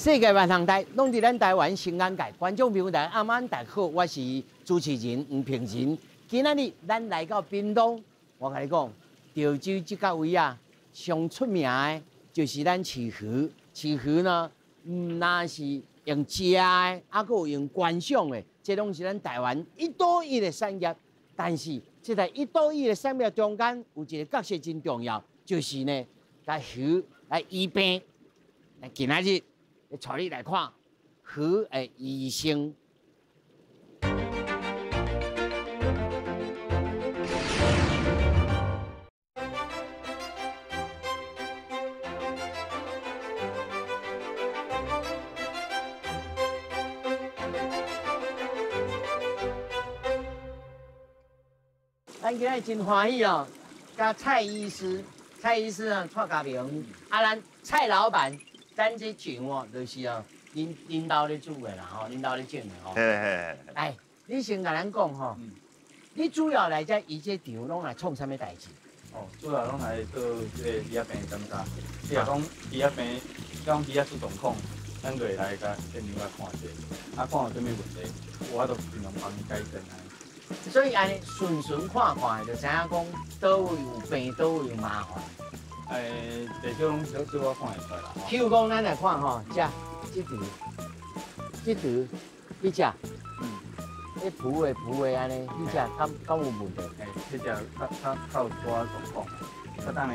世界万行台，攏佇咱台灣新眼界。觀眾朋友大家暗晚大家好，我是主持人吳平仁。今仔日咱來到屏東，我共你講，潮州這個位啊，上出名的就是咱飼魚。飼魚呢，毋但是用食的，啊，閣有用觀賞的，這攏是咱台灣一多一的產業。但是，這在一多一的產業中間，有一個角色真重要，就是呢，共魚來醫病。來今仔日，帶你來看魚的醫生。咱今日真歡喜哦，佮蔡醫師，蔡醫師啊，蔡家明，啊，咱蔡老闆，咱這場哦，就是哦，恁恁兜咧煮的啦吼，恁兜咧種的吼。嘿嘿嘿。來，你先共咱講吼，你主要來這伊這場攏來創啥物代誌？哦，主要攏來做這個魚仔病檢查。你若講魚仔病，講魚仔出狀況，咱就會來共現場來看者，啊，看有啥物問題，有法度盡量幫伊改善啊。所以按呢順順看看就知影講佗位有病，佗位有麻煩。欸，至少攏小小可看會出來啦。譬如講，咱來看吼，這這池，這池，彼隻，彼浮的浮的按呢，彼隻敢敢有問題？欸，彼隻較較較有寡狀況，較等下。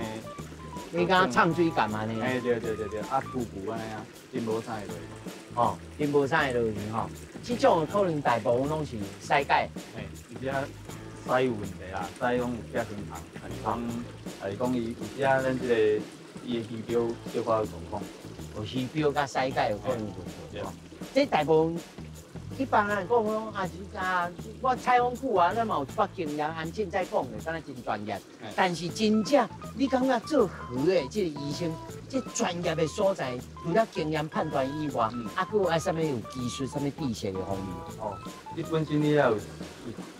你敢唱水感按呢？欸，對對對對，啊，浮浮按呢啊，真無啥會落去。吼，真無啥會落去吼。這種可能大部分攏是屎解。欸，有時啊，屎有問題啦，屎攏有寄生蟲，還是講，還是講伊有時啊，咱這個伊的魚鰾小可有狀況，有魚鰾佮屎解有可能有問題。這大部分一般人講講啊是啊，我採訪久啊，咱嘛有一寡經驗，安靜在講的，敢若真專業。但是真正你感覺做魚的這個醫生，這專業的所在，除了經驗判斷以外，啊，閣有愛啥物有技術、啥物知識的方面。哦，你本身你也有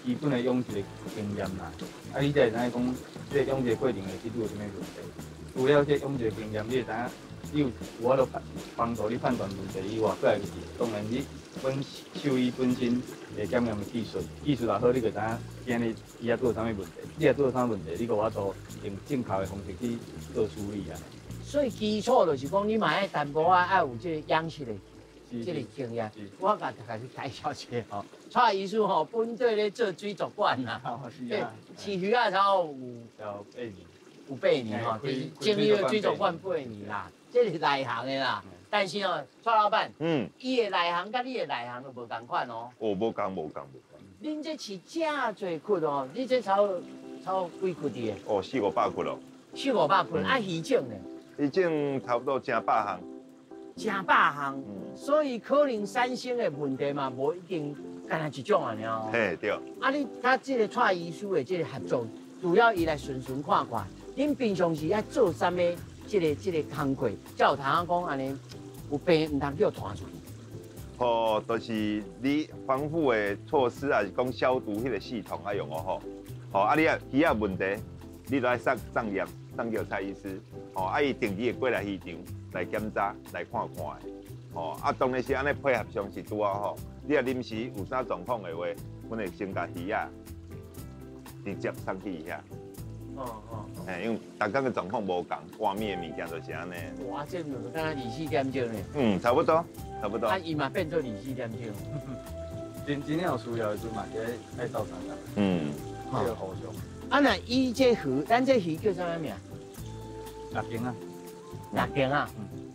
基本的養殖的經驗啦，啊，你才會知影講，這個養殖的過程會去拄著啥物問題。除了這養殖的經驗，你會知影，你有有法度幫助你判斷問題以外，過來就是當然你本獸醫本身的檢驗的技術，技術若好，你就知影今日伊仔拄著啥物問題，你若拄著啥物問題，你閣有法度用正確的方式去做處理啊。所以基礎就是講，你嘛愛淡薄仔愛有這個養殖的這個經驗。我共大家去介紹一下吼，蔡醫師吼，本底咧做水族館啦，是啊，飼魚仔差不多有八年，有八年吼，就是經歷了水族館八年啦，這是內行的啦。但是哦，蔡老闆，伊的內行佮你的內行就無仝款哦。哦，無仝，無仝，無仝。恁這飼遮濟窟哦，你這超超幾窟的？哦，四五百窟咯。四五百窟，啊，魚種呢？魚種差不多成百項。成百項，所以可能產生的問題嘛，無一定干焦一種按呢哦。嘿，對。啊，你佮這個蔡醫師的這個合作，主要伊來順順看看，恁平常時愛做啥物？這個這個工課，才有通講按呢有病毋通叫傳出去。哦，就是你防護的措施，還是講消毒彼個系統愛用好。吼，啊，你啊魚仔問題，你就愛送送驗，送叫蔡醫師。吼，啊，伊定期會過來魚場來檢查，來看看的。吼，啊，當然是按呢配合上是拄仔好。你若臨時有啥狀況的話，阮會先共魚仔直接送去遐。哦哦，嘿，因為逐工的狀況無仝，外面的物件就是按呢。哇，這毋敢若24點鐘呢？嗯，差不多，差不多。啊，伊嘛變做24點鐘。真真正有需要的時陣嘛，是愛鬥相共。嗯，這個互相。啊，若伊這魚，咱這魚叫啥物名？六斤仔。六斤仔。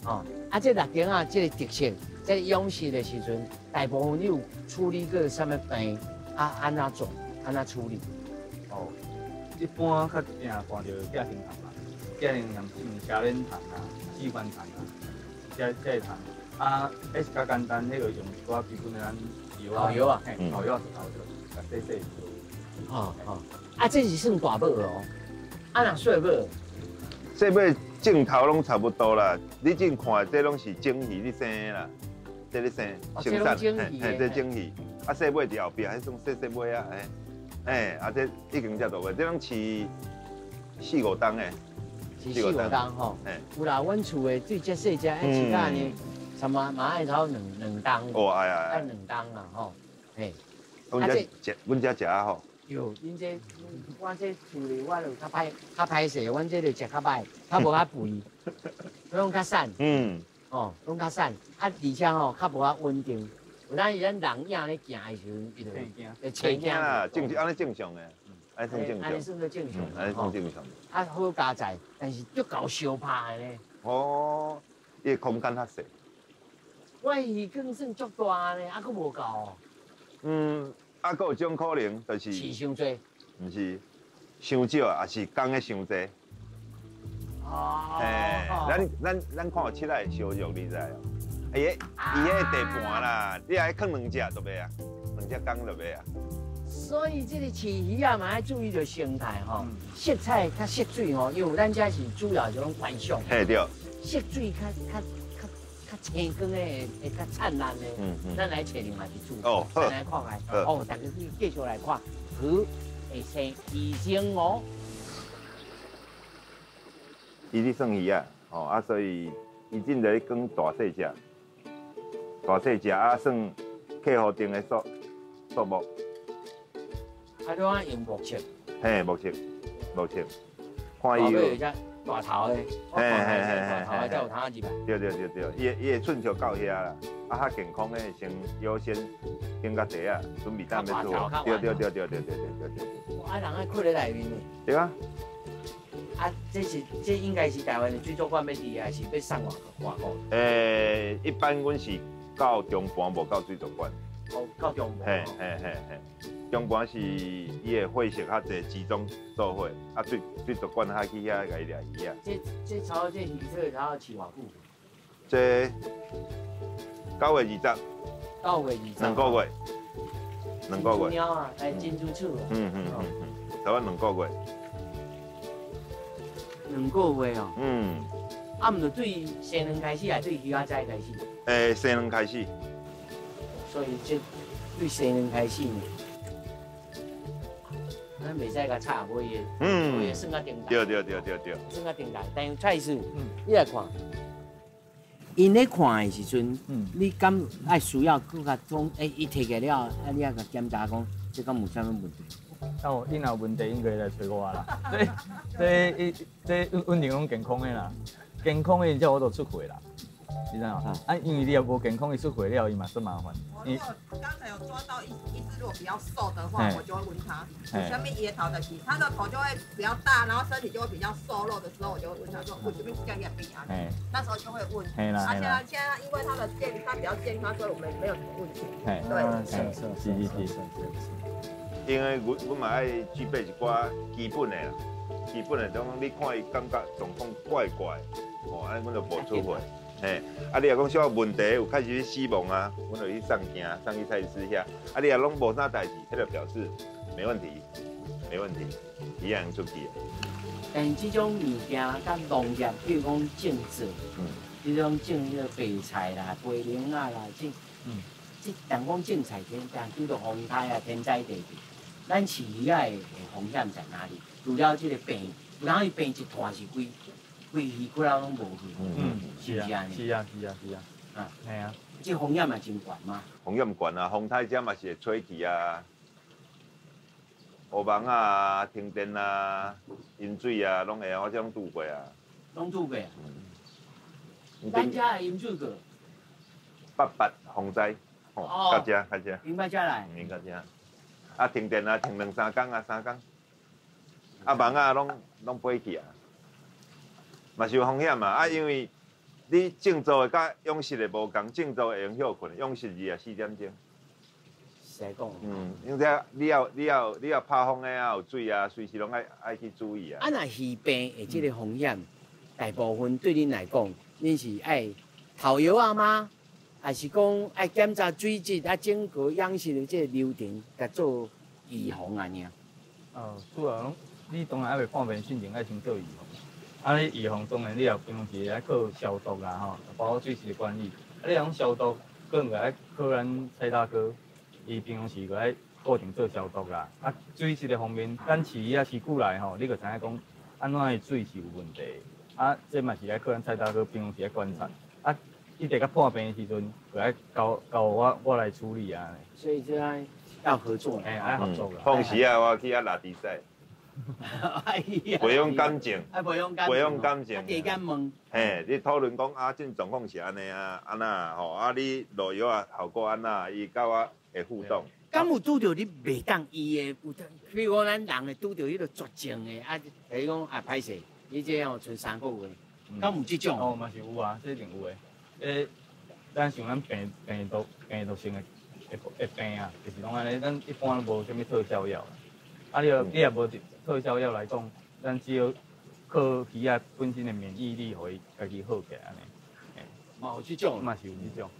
哦，啊，這六斤仔，這個特色，這養殖的時陣，大部分你有處理過啥物病？啊，按怎做？按怎處理？哦。一般較定看著寄生蟲啦，寄生蟲像車輪蟲啊、指環蟲啊，這這個蟲啊，彼是較簡單，彼個用一寡基本的咱藥啊，藥啊，嘿，頭藥是頭藥，共洗洗就。哦哦，啊，這是算大尾哦，啊，若細尾，細尾鏡頭攏差不多啦。你這看這攏是整魚咧生的啦，這咧生，生產，嘿，這整魚，啊，細尾佇後壁，彼種細細尾啊，嘿。哎，啊，這已經遮大尾，這攏飼四五冬的，飼四五冬吼。有啦，阮厝的對這細隻，愛飼甲按呢，什麼嘛愛頭兩兩冬。哦，哎哎。愛兩冬啦吼，嘿。阮遮食，阮遮食啊吼。有，恁這我這厝裡我就較歹，較歹勢，阮這就食較歹，較無較肥，攏較瘦。哦，攏較瘦，啊，而且吼較無較穩定。有當時咱人影咧行的時陣，伊就會青驚啦，正按呢正常的，按呢算正常。按呢算做正常。按呢算正常。啊，好佳哉，但是足夠相拍的咧。哦，伊的空間較細。我魚缸算足大呢，啊，閣無夠。啊，閣有種可能，就是飼傷濟。毋是，傷少，抑是工的傷濟。哦。嘿，咱看有七仔會燒肉，你知無？伊彼地盤啦，你愛囥兩隻就袂啊，兩隻工就袂啊。所以這個飼魚仔嘛愛注意著生態吼，色彩較色水吼，因為咱這是主要是講觀賞。嘿對。色水較青光的，會較燦爛的。咱來揣另外一組。哦，好。咱來看覓。哦，大家去繼續來看，魚會生魚精哦。伊咧算魚仔，吼啊，所以伊進來講大細隻。大細隻啊，算客戶訂的數目。啊，你講用目測？嘿，目測，目測，看伊有大頭的，嘿嘿嘿，大頭的才有通入來。對對對對，伊的寸尺到遐啦，啊，較健康的先優先先較底啊，準備等欲做。對對對對對對對對對。啊，人愛囥咧內面的。對啊。啊，這應該是台灣的水族館欲佇，還是欲送外外國？一般阮是到中盤，無到水族館。哦，到中盤。嘿嘿嘿嘿，中盤是伊的伙食較濟，集中做伙，啊水族館較去遐共伊掠魚仔。這差不多這魚出差不多飼偌久？這9月20。9月20。兩個月。兩個月。鳥啊，來珍珠厝。差不多兩個月。兩個月哦。嗯。啊，毋著對生卵開始，還對魚仔仔開始？生卵開始。所以這對生卵開始呢，咱袂使共插無伊會，無伊會算較重大。對對對對對。算較重大，但是蔡醫師，你來看，𪜶咧看的時陣，你敢愛需要閣較講？伊提起來了，啊，你愛共檢查講，這敢有啥物問題？哦，𪜶若有問題，𪜶就會來揣我啦。這穩定攏健康的啦，健康的才有法度出貨啦。你知影無？啊，因為你若無健康，伊出貨了，伊嘛足麻煩。我如果剛才有抓到一隻，如果比較瘦的話，我就會問他，下面伊的頭就是，他的頭就會比較大，然後身體就會比較瘦弱的時候，我就會問他說，為什麼這樣變啊？那時候就會問。啊，現在因為他的健，他比較健康，所以我們沒有什麼問題。對，是是是是。因為阮嘛愛具備一寡基本的啦，基本的，種你看伊感覺狀況怪怪，吼，按呢阮就無出貨。嘿，啊，你若講小可問題有開始死亡啊，阮就去送件，送去菜市遐。啊，你若攏無啥代誌，彼就表示沒問題，沒問題，魚會出去。但是這種物件佮農業，比如講種植，這種種彼個白菜啦、白蓮仔啦，種，這人講種菜天，但拄著風颱啊、天災地變，咱飼魚仔的風險在哪裡？除了這個病，有當伊病一拖是規規魚骨仔攏無去，是毋是按呢？是啊，是啊，是啊，啊，嘿啊，這風險嘛真懸嘛。風險懸啊，風颱這嘛是會吹去啊，烏網啊、停電啊、淹水啊，攏會啊，我這攏拄過啊。攏拄過啊？咱遮會淹水過？88風災，吼，到遮，到遮。淹到遮來。淹到遮。啊，停電啊，停兩三工啊，三工。啊，網仔攏飛去啊。嘛是有風險嘛，啊，因為你種作的佮養殖的無仝，種作會用歇睏，養殖24點鐘。實在講。因為這你要拍風的啊，有水啊，隨時攏愛去注意啊。啊，若魚病的這個風險，大部分對恁來講，恁是愛投藥啊嗎？還是講愛檢查水質啊，整個養殖的這個流程，共做預防按呢？哦，主要攏你當然猶未看病進前愛先做預防。啊，你預防當然你也平常時愛靠消毒啦吼，包括水質的管理。啊，你若講消毒，可能愛靠咱蔡大哥，伊平常時閣愛固定做消毒啦。啊，水質的方面，咱飼魚仔飼久來吼，你就知影講按怎的水是有問題。啊，這嘛是愛靠咱蔡大哥平常時愛觀察。啊，一直甲破病的时阵，就爱交交我来处理啊。所以这样要合作。哎，爱合作啦。放时啊，我去遐拉比赛。培养感情，培养培养感情，加减问。嘿，你讨论讲啊，这状况是按呢啊，按那吼，啊你落药啊效果按那，伊佮我会互动。敢有拄著你袂当医的，有当，比如讲咱人会拄著彼个绝症的，啊，比如讲啊歹势，你这吼賰3个月，敢有这种？哦，嘛是有啊，这一定有的。咱像咱病毒性的病啊，就是拢按呢，咱一般拢无啥物特效药。啊，你也无特效药来讲，咱只有靠鱼仔本身的免疫力，予伊家己好起来按呢。嘛有这种，嘛是有这种。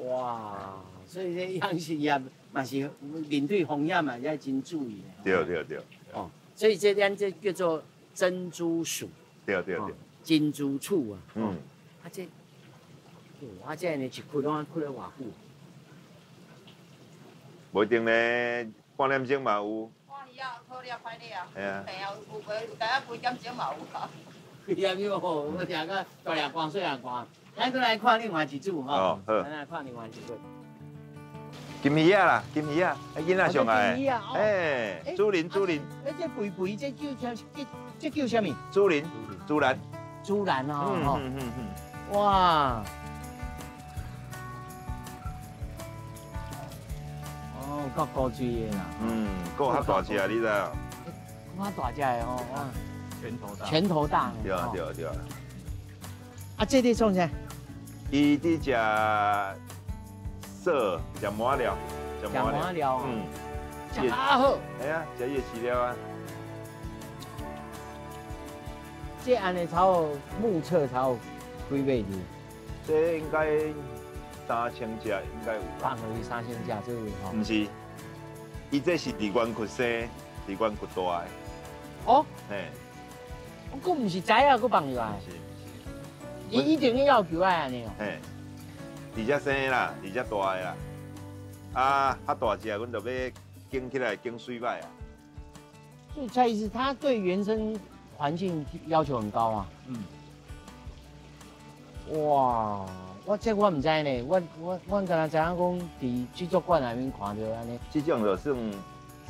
哇，所以这养殖业嘛是面对风险嘛，也真注意。对对对。哦，所以这咱这叫做珍珠鼠。对对对。珍珠鼠啊。嗯。啊这，啊这呢一开拢开了偌久？无一定咧，半点钟嘛有。好了，歹了。系啊。病啊，有有有，大家几点钟嘛有啊。几点钟吼？我听个大粒寒，细粒寒。咱阁来看另外一组吼。哦，好。咱来看另外一组。金鱼仔啦，金鱼仔，囡仔上爱。金鱼仔，哎，竹林，竹林。哎，这肥肥，这叫啥？这叫啥物？竹林，竹兰。竹兰哦。嗯嗯嗯。哇。哦，够高水的啦。嗯，够较大只，你知？较大只的哦，拳头大。拳头大。对啊，对啊，对啊。啊，这伫创啥？伊伫食素，食麻料，食麻料。嗯。食啊好。哎呀，食伊的饲料啊。这按呢草目测草几尾鱼？这应该3000只，应该有。放落去3000只左右吼。毋是，伊这是伫园区生，伫园区大的。哦。嘿。阁毋是仔啊，阁放入来。是。伊一定要求爱按呢哦。嘿，伫遮生的啦，伫遮大的啦。啊，较大只，阮就欲拣起来，拣水歹啊。所以蔡医师，他对原生环境要求很高啊。嗯。哇，我这我毋知呢，我敢若知影讲，伫制作馆内面看著按呢。这种就算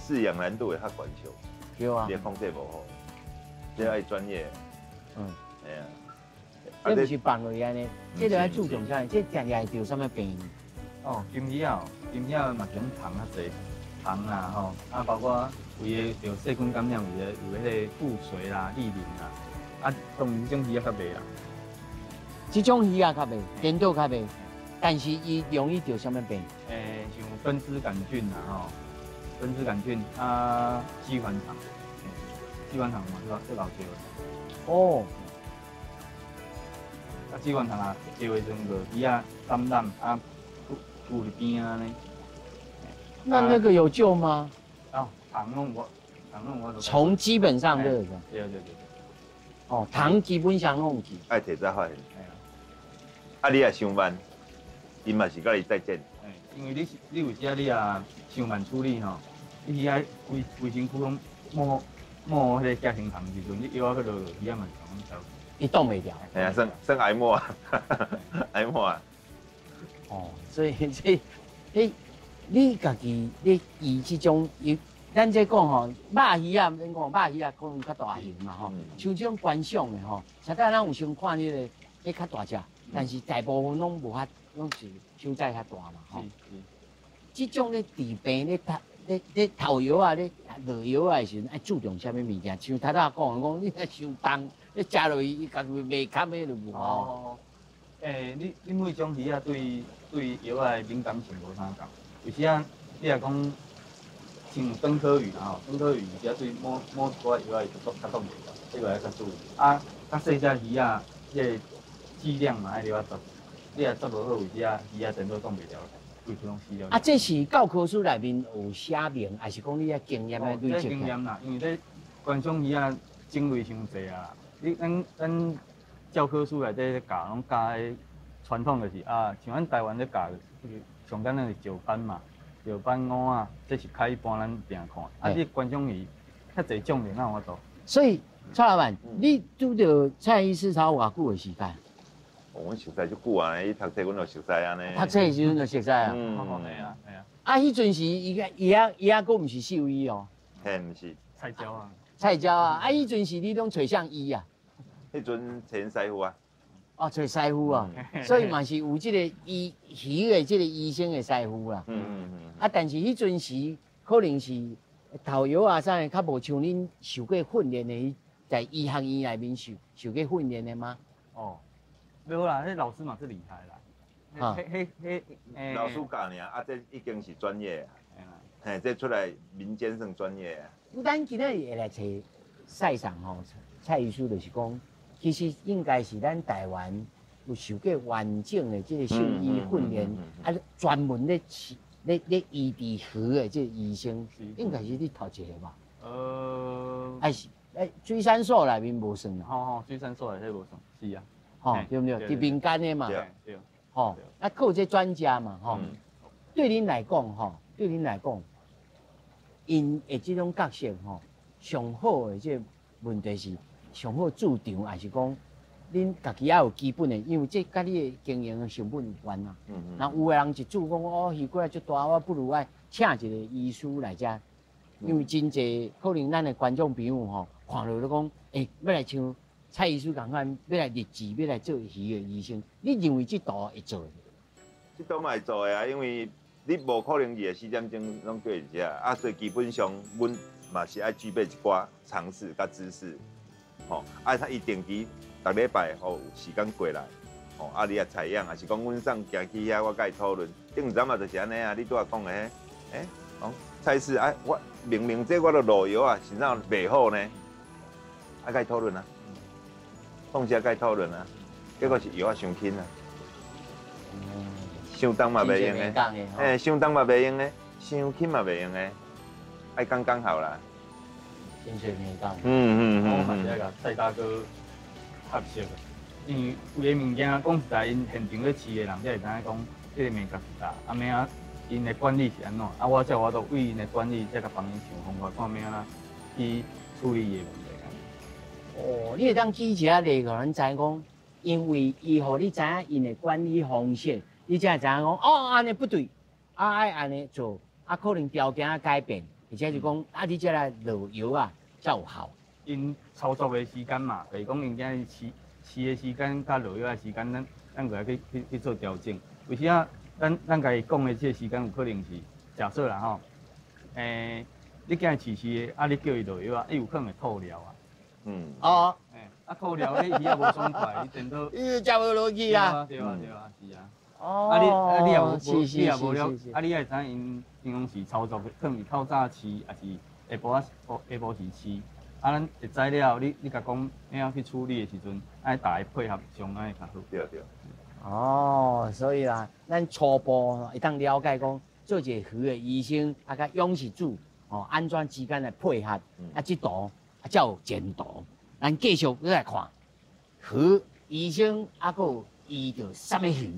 饲养难度会较悬少。对啊。你控制无好，这爱专业。嗯。哎呀。这毋是放落去按呢，这就爱注重啥？这定定会著啥物病？哦，金鱼仔，金鱼仔嘛种虫较济，虫啦吼，啊包括有的著细菌感染，有的有彼个腹水啦、痢淋啦，啊，当然这种鱼仔较袂啦。这种鱼仔较袂，颠倒较袂，但是伊容易著啥物病？像分枝杆菌啦吼，分枝杆菌啊，鸡环虫，鸡环虫嘛，这老少。哦。啊，鸡环虫啊，招的时阵就鱼仔感染啊，有伫边啊呢。那个有救吗？哦，虫拢无，虫拢无。虫基本上对对。对对对。哦，虫基本上拢有去。爱提早发现。啊，你若伤慢，伊嘛是佮你再见。因为你有时你若伤慢处理吼，你鱼仔规身躯拢冒冒彼个寄生虫的时阵，你药仔去落，鱼仔嘛是共走。伊挡袂牢。哎呀，算挨骂，挨骂。哦，所以这，你家己你医这种，咱这讲吼，肉鱼仔，咱讲肉鱼仔可能较大型嘛吼，像这种观赏的吼，实在咱有先看彼个，彼较大只，但是大部分拢无法，拢是伤在较大嘛吼。这种咧治病咧头咧头药啊，咧落药啊的时阵，爱注重啥物物件？像头拄仔讲讲，你若伤重，你食落去，伊家己袂堪的就无哦。你每种鱼仔对药仔的敏感性无相仝，有时啊，你若讲像灯科鱼啦吼，灯科鱼有时对某某一寡药仔就较挡袂牢，这个爱较注意。啊，较细只鱼仔，这个剂量嘛爱了解，你若抓无好，有时啊鱼仔全都挡袂牢，规躯拢死了。啊，这是教科书内面有写明，还是讲你的经验的累积？这经验啦，因为这观赏鱼仔种类伤济啊。你咱教科书内底教拢教彼传统就是啊，像咱台湾咧教，上简单是石斑嘛，石斑乌啊，这是较一般咱定看。啊，你观赏鱼遐济种类，哪有法度？所以蔡老板，你拄著蔡医师差偌久的时间？阮熟似足久啊，伊讀冊阮就熟似按呢。讀冊的時陣就熟似啊。嗯。係啊係啊。啊，彼陣時伊個伊也伊也閣毋是獸醫哦。嘿，毋是。菜鸟啊。菜鸟啊！啊，彼陣時你攏揣啥醫啊？彼陣揣師傅啊。哦，揣師傅啊，所以嘛是有這個醫魚的這個醫生的師傅啦。啊，但是彼陣時可能是頭藥啊啥的，較無像恁受過訓練的，在醫學院內面受過訓練的嗎？哦，無啦，彼老師嘛是厲害啦。啊。老師教爾，啊，這已經是專業啊。嘿，這出來民間算專業啊。咱今仔日會來揣賽上吼，蔡醫師就是講，其實應該是咱台灣有受過完整的這個獸醫訓練，啊，專門咧咧醫治魚的這個醫生，應該是你頭一個吧？還是水產所內面無算啦。吼吼，水產所內底無算，是啊。吼，對不對？佇民間的嘛。對。對。吼，啊，閣有這專家嘛，吼。對恁來講，吼，對恁來講，𪜶的這種角色，吼，上好的這個問題是上好駐場，還是講恁家己也有基本的，因為這佮你的經營的成本有關啊。那有的人一注講哦，魚過來足大，我不如愛請一個醫師來遮，因為真濟可能咱的觀眾朋友吼，看到都講，欸，欲來像蔡醫師仝款，欲來立志，欲來做魚的醫生，你認為這道會做？這道嘛會做的啊，因為你無可能24點鐘攏叫伊食，啊，所以基本上，阮嘛是愛具備一寡常識佮知識，吼，啊，他伊定期逐禮拜吼有時間過來，吼，啊，你也採樣，抑是講阮送行去遐，我佮伊討論。頂陣嘛就是按呢啊，你拄仔講的彼，欸，講菜市啊，我明明這我都落藥啊，是怎袂好呢？啊，佮伊討論啊，放時啊佮伊討論啊，結果是藥啊傷輕啊。傷重嘛袂用的，欸，傷重嘛袂用的，傷輕嘛袂用的，愛剛剛好啦。真濟面講。我嘛是愛共蔡大哥合作，因為有的物件講實在，𪜶現場咧飼的人才會知影講，這個物件是啥，啊咩啊，𪜶的管理是按怎，啊我才有法度為𪜶的管理，才共幫𪜶想方法，看欲按怎去處理伊的問題。哦，你會當舉一下例，予咱知講，因為伊予你知影𪜶的管理方式。你才會知影講，哦，按呢不對，啊愛按呢做，啊可能條件改變，而且就講，啊你才來落藥啊，才有效。𪜶操作的時間嘛，就是講𪜶今日飼的時間佮落藥的時間，咱閣愛去做調整。有時啊，咱共伊講的這個時間有可能是假設啦吼，欸，你今日飼的，啊你叫伊落藥啊，伊有可能會吐尿啊。嗯。哦。欸，啊吐尿，你魚仔無爽快，你顛倒。伊就食無落去啊。對啊對啊，是啊。哦，啊你也無，你也無了，啊你也會知影𪜶講是操作，可能是透早飼，抑是下晡仔下晡時飼。啊，咱會知了後，你共講欲按怎去處理的時陣，愛逐个配合上，按呢較好。對對。哦，所以啦，咱初步會當了解講，做一個魚的醫生，啊，佮養殖主哦，按怎之間來配合，啊，這途啊才有前途。咱繼續來看，魚醫生啊，閣有醫著啥物魚？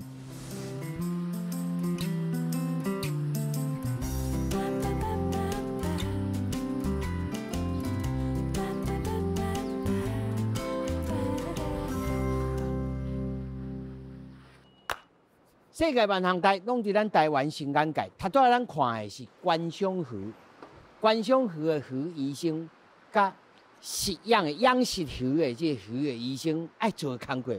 世界萬項代攏佇咱台灣新眼界。頭拄仔咱看的是觀賞魚，觀賞魚的魚醫生，佮飼養的養殖魚的這個魚的醫生愛做的工作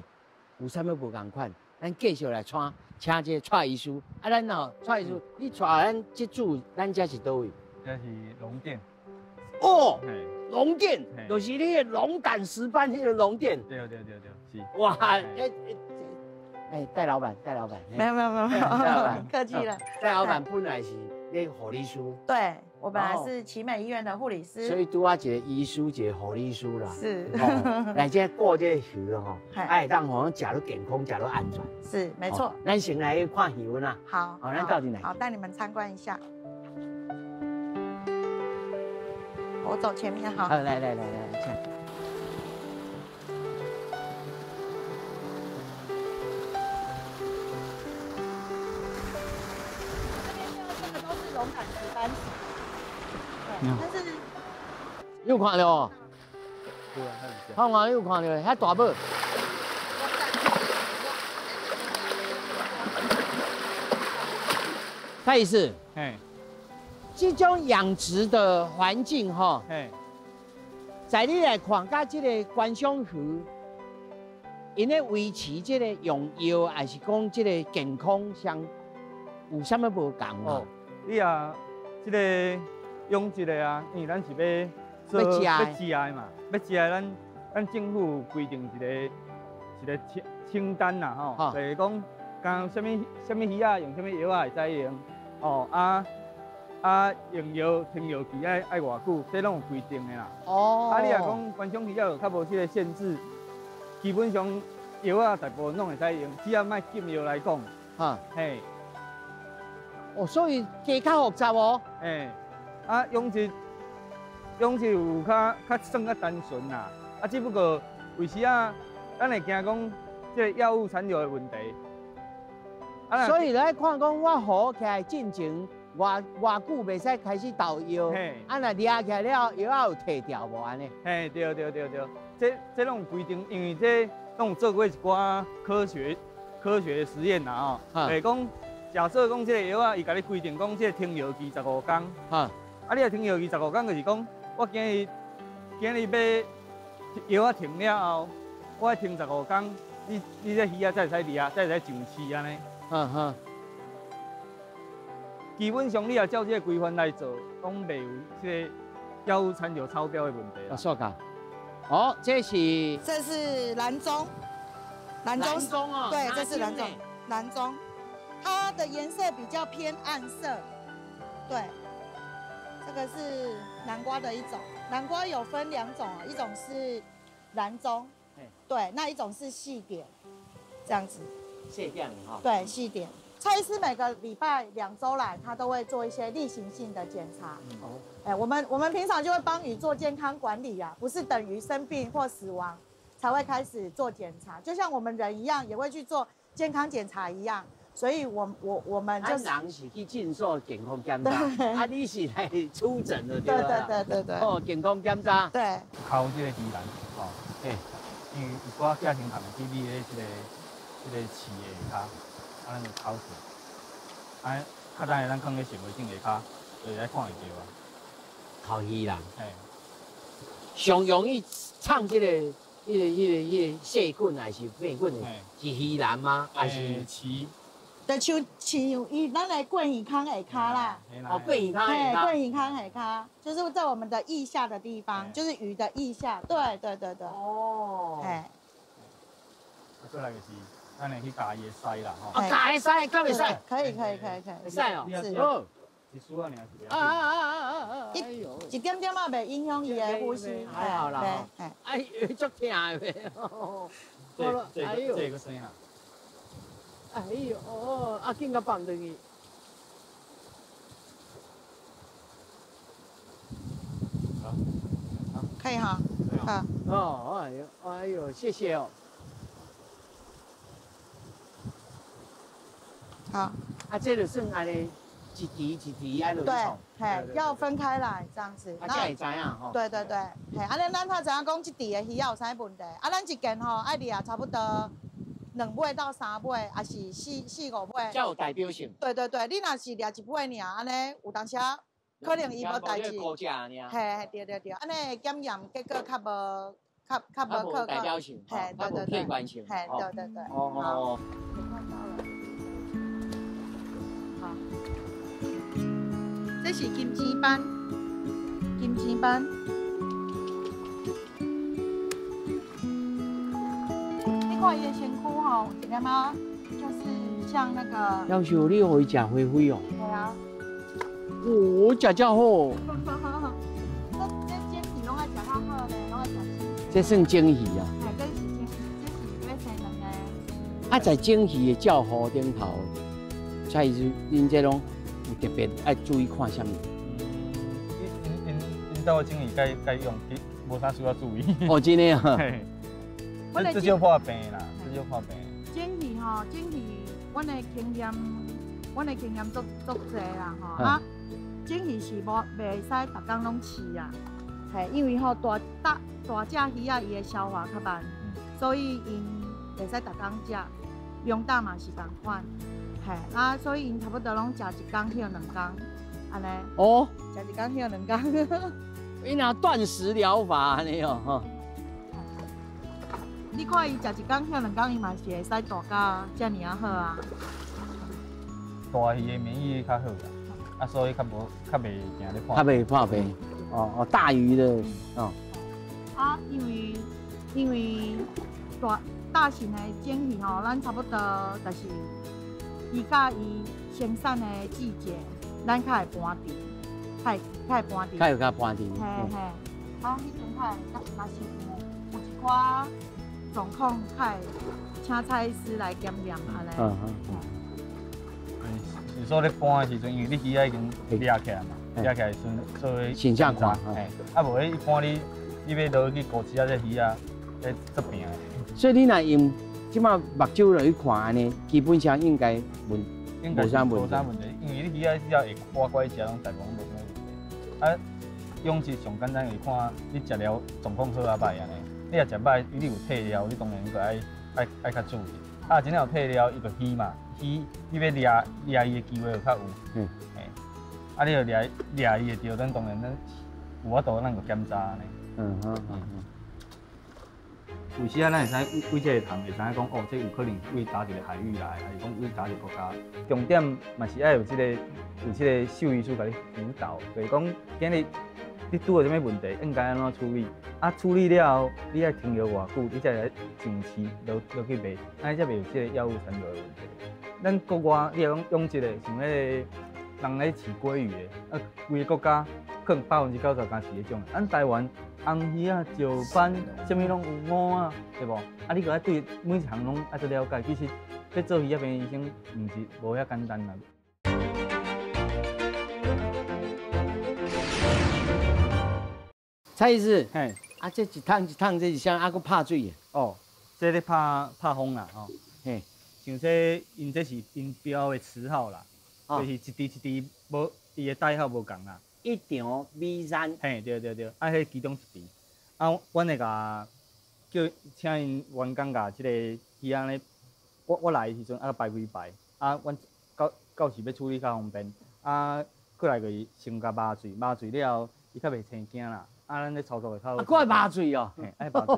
有啥物無仝款？咱繼續來請這個蔡醫師。啊，咱哦，蔡醫師，你帶咱這組，咱這是佗位？這是龍店。哦，龍店，就是你的龍膽石斑彼個龍店。對對對對，是。哇，欸，戴老闆，戴老闆，沒有沒有沒有沒有，客氣了。戴老闆本來是咧護理師，對，我本來是奇美醫院的護理師，所以拄仔一個醫師，一個護理師啦。是，來這顧這個魚吼，會當予食得健康，食得安全。是，沒錯。咱先來去看魚啦。好，好，咱到底來。好，帶你們參觀一下。我走前面哈。好，來來來來，請。但是，你有看到無？好啊，你有看到遐大尾。蔡醫師，嘿，這種養殖的環境吼，在你來看，佮這个觀賞魚，𪜶咧維持這个用藥，還是講這个健康上有啥物無仝啊？你啊，這个養殖的啊，因為咱是欲做欲食的欲食的嘛，欲食的咱政府有規定一个清單啦吼，就是講，講啥物啥物魚仔用啥物藥仔會使用，哦啊用藥停藥期愛偌久，這攏有規定的啦。哦。啊，你若講觀賞魚仔就較無這个限制，基本上藥仔大部分攏會使用，只要莫禁藥來講。嘿。哦，所以加較複雜哦。嘿，啊，養殖有較算較單純啦。啊，只不過有時啊，咱會驚講這个藥物殘留的問題。啊，所以來看講，我好起來進前，偌久袂使開始投藥，啊，若掠起來了，藥仔有退掉無按呢？嘿，對對對對，這攏有規定，因為這攏有做過一寡科學實驗啦吼，就是講。假設講這个藥仔，伊共你規定講這个停藥期15天，啊，你若停藥期15天，就是講我今日買藥仔停了後，我愛停15天，你這魚仔才會使掠，才會使上市按呢。基本上你若照這个規範來做，攏袂有這个藥物殘留超標的問題啦。啊，說噶，哦，這是這是藍鬃，藍鬃哦，對，這是藍鬃，藍鬃。它的顏色比較偏暗色，對，這個是南瓜的一種。南瓜有分兩種啊，一種是藍鬃，對，那一種是細點，這樣子。細點哈。對，細點。蔡醫師每個禮拜2週來，他都會做一些例行性的檢查。哦。哎，我們平常就會幫魚做健康管理啊，不是等魚生病或死亡才會開始做檢查，就像我們人一樣，也會去做健康檢查一樣。所以我們就是人是去診所健康檢查，啊，你是來出診的，對對對對對。哦，健康檢查。對。剾這个魚欄，吼，因為有寡寄生蟲會去覕咧這个刺的下跤，啊，咱就剾出來。啊，較等下咱囥咧顯微鏡下跤，就會使看會著啊。剾魚欄。嘿。上容易藏這個、彼個細菌還是細菌的，是魚欄嗎？還是刺？就像伊咱的桂魚坑下跤啦，哦，桂魚坑下跤，桂魚坑下跤，就是在我們的腋下的地方，就是魚的腋下，對對對對。哦。嘿。啊，過來就是咱會去鉸伊的鰓啦，吼。啊，鉸鰓，敢會使？可以可以可以可以。會使哦。是。好。一絲仔爾是。啊啊啊啊啊！哎呦，一點點仔袂影響伊的呼吸。還好啦。哎，足疼的。這個這個聲啊。哎呦，啊，緊共放轉去。可以哈。好。哦，哎呦，哎呦，謝謝哦。好。啊，這就算按呢，一池一池按落去對，嘿，要分開來這樣子。啊，才會知影吼。對對對，嘿，啊，咱較知影講這池的魚仔有啥問題？啊，咱一件吼愛掠差不多2尾到3尾，還是4、5尾。才有代表性。對對對，你若是掠1尾爾，按呢有當時可能伊無代誌。嘿，對對對，按呢檢驗結果較無較無可代表性，嘿，對對對，客觀性，嘿，對對對。哦。好。這是金錢斑，金錢斑。你看伊的身軀吼，有一点仔，就是像那個。老師，你予伊食花花哦。對啊。哦，食遮好。這煎魚攏愛食較好咧，攏愛食煎。這算蒸魚啊？嘿，這是蒸魚，這是欲生卵的。啊，在蒸魚的照護頂頭，蔡醫師，恁這攏有特別愛注意看啥物？𪜶兜的蒸魚該用，無啥需要注意。哦，真的啊。這少破病啦，這少破病。蒸魚吼，蒸魚，阮的經驗，阮的經驗足濟啦吼。啊，蒸魚是無袂使逐工攏飼啊，嘿，因為吼大隻魚仔伊的消化較慢，所以𪜶袂使逐工食，量大嘛是仝款。嘿，啊，所以𪜶差不多攏食一工歇兩工，按呢。哦。食一工歇兩工。𪜶若斷食療法按呢哦，吼。你看伊食一工歇兩工，伊嘛是會使大甲遮爾仔好啊。大魚的免疫力較好啦，啊，所以較無較袂定咧破。較袂破病。哦哦，大魚的哦。啊，因為大型的鰹魚吼，咱差不多就是伊佮伊生產的季節，咱較會搬池，較會搬池。較會較搬池。嘿嘿。啊，彼陣較會，若是有一寡狀況，較會請蔡醫師來檢驗按呢。嗯。是說咧搬的時陣，因為你魚仔已經掠起來嘛，掠起來時陣做形象看，嘿，啊無彼一般你欲落去魚市仔這魚仔，彼足平的。所以你若用這馬目睭落去看按呢，基本上應該無無啥問題。無啥問題，因為你魚仔只要會乖乖食，攏大部分無啥問題。啊，養殖上簡單，就是看你食了狀況好抑䆀按呢。你若食䆀，你有退了，你當然就愛較注意。啊，真正有退了，伊就魚嘛，魚你欲掠掠伊的機會就較有。嘿，啊，你若掠掠伊會著，咱當然咱有法度，咱就檢查按呢。有時啊，咱會使對這个蟲會知影講，哦，這有可能對佗一个海域來，還是講對佗一个國家。重點嘛是愛有這个獸醫師共你輔導，就是講今日你拄著啥物問題，應該按怎處理？啊，處理了後，你愛停藥偌久，你才會使上市落落去賣，按呢才袂有這个藥物殘留的問題。咱國外，你若講養殖的，像彼个人咧飼鮭魚的，啊，規个國家可能90%敢飼彼種。咱台灣紅魚仔、石斑，啥物攏有蚵仔，對無？啊，你閣愛對每一項攏愛做了解。其實，欲做魚仔病醫生，毋是無遐簡單啦。蔡醫師，嘿，啊，這一桶一桶，這是啥？啊，閣拍水的？哦，這咧拍拍風啦，吼。嘿，像這𪜶這是𪜶標的詞號啦，就是一支一支無伊的代號無仝啦。一場米山。嘿，對對對，啊，彼其中一支，啊，阮會共叫請𪜶員工共這个魚仔咧，我來的時陣啊排幾排，啊，阮到時欲處理較方便，啊，過來就是先共麻醉，麻醉了後，伊較袂生驚啦。啊，咱咧操作會較好。啊，閣愛麻醉哦。嘿，愛麻醉。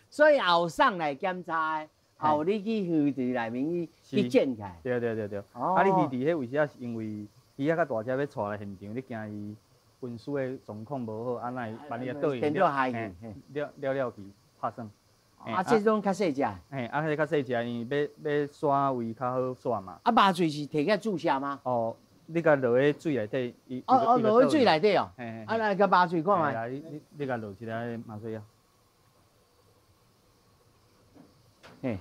所以後送來檢查的，後你去魚池內面去剪起來。對對對對。啊，你魚池彼位置是因為魚仔較大隻，欲帶來現場，你驚伊運輸的狀況無好，啊，若會萬一倒去，了了了去拍算。啊，這種較細隻。嘿，啊，彼個較細隻，因為欲徙位較好徙嘛。啊，麻醉是提起來注射嗎？哦。你共落佇水內底，伊哦哦，落佇水內底哦。嘿嘿。啊，來共麻醉看覓。你共落一个麻醉藥。嘿。